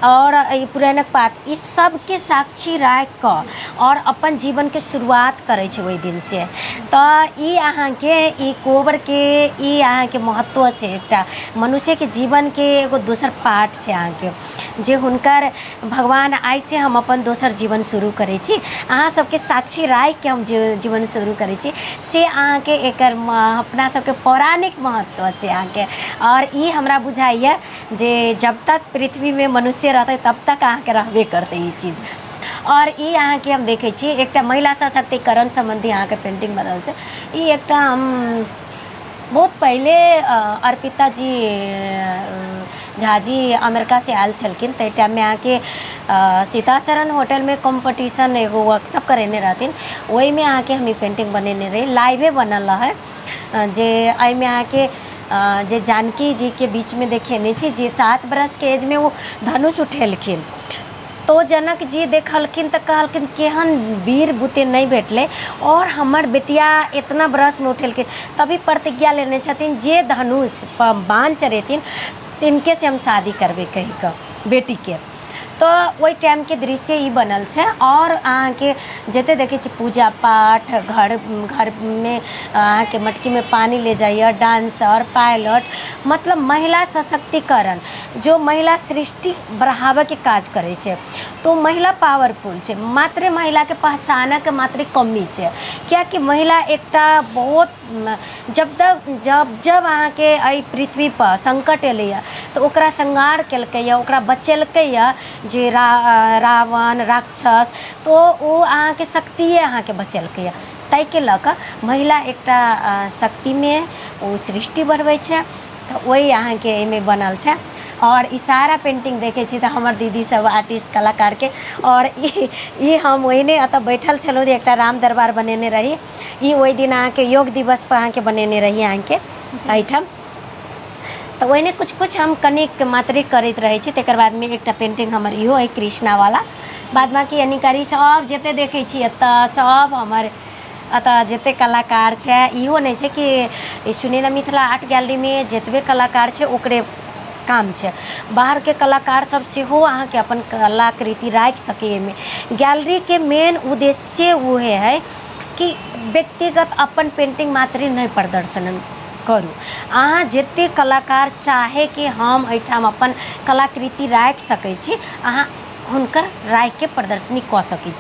आओर ई पुरैनक पात, ई सबके साक्षी राखि कऽ आओर अपन जीवनके शुरुआत करै छै ओहि दिनसँ। तऽ ई अहाँके ई कोबरके ई अहाँके महत्व छै। एकटा मनुष्यके जीवनके एगो दोसर पार्ट छै अहाँके, जे हुनकर भगवान आइसँ हम अपन दोसर जीवन शुरू करै छी, अहाँ सबके साक्षी राखिके हम जीवन शुरू करै छी, से अहाँके एकर अपना सबके पौराणिक महत्व छै अहाँके। आओर ई हमरा बुझाइए जे जब तक पृथ्वीमे मनुष्य रहतै तब तक अहाँके रहबे करतै ई चीज। आओर ई अहाँके हम देखै छी एकटा महिला सशक्तिकरण सम्बन्धी अहाँके पेन्टिंग बनल छै। ई एकटा हम बहुत पहिले अर्पिता जी झाजी अमेरिकासँ आयल छलखिन, ताहि टाइममे अहाँके सीताशरण होटलमे कॉम्पिटिशन एगो वर्कशॉप करेने रहथिन। ओहिमे अहाँके हम ई पेन्टिंग बनेने रही, लाइवे बनल रहै, जे एहिमे अहाँके जे जानकी जीके बीचमे देखेने छी जे 7 बरसके एजमे ओ धनुष उठेलखिन, तो जनक जी देखलखिन तऽ कहलखिन केहन वीर बुते नहि भेटलै आओर हमर बेटिया एतना बरसमे उठेलखिन। तभी प्रतिज्ञा लेने छथिन जे धनुष बाण चढ़ेथिन तिनके से हम शादी करबै कहि कऽ बेटीके। तऽ ओहि टाइमके दृश्य ई बनल छै। आओर अहाँके जते देखै छी पूजा पाठ, घर घरमे अहाँके मटकीमे पानि ले जाइए, डांसर, पायलट, मतलब महिला सशक्तिकरण, जो महिला सृष्टि बढ़ाबैके काज करै छै, तऽ महिला पावरफुल छै। मात्र महिलाके पहचानके मात्र कमी छै, किएकि महिला एकटा बहुत जब तक जब जब अहाँके एहि पृथ्वीपर सङ्कट एलैए तऽ ओकरा श्रृंगार केलकैए, ओकरा बचेलकैए जे रावण राक्षस, तऽ ओ अहाँके शक्तिए अहाँके बचेलकैए। ताहिके लऽ कऽ महिला एकटा शक्तिमे ओ सृष्टि बढ़बै छै। तऽ ओहि अहाँके एहिमे बनल छै। आओर ई सारा पेन्टिंग देखै छी तऽ हमर दीदी सब आर्टिस्ट कलाकारके। आओर ई ई हम ओहिने एतऽ बैठल छलहुँ जे एकटा राम दरबार बनेने रही। ई ओहि दिन अहाँके योग दिवसपर अहाँके बनेने रही अहाँके एहिठाम। तऽ ओहिने किछु किछु हम कनिक मात्रिक करैत रहै छी। तकर बादमे एकटा पेन्टिंग हमर इहो अइ कृष्णावला। बाद बाँकी अनिकारी सब जते देखै छी एतऽ सब हमर एतऽ जते कलाकार छै, इहो नहि छै कि ई सुनैना मिथिला आर्ट गैलरीमे जतबे कलाकार छै ओकरे काम छै, बाहरके कलाकार सब सेहो अहाँके अपन कलाकृति राखि सकैए एहिमे। गैलरीके मेन उद्देश्य उहे हइ कि व्यक्तिगत अपन पेन्टिंग मात्रे नहि प्रदर्शन करू, अहाँ जते कलाकार चाहै कि हम एहिठाम अपन कलाकृति राखि सकै छी, अहाँ हुनकर राखिके प्रदर्शनी कऽ सकै छी।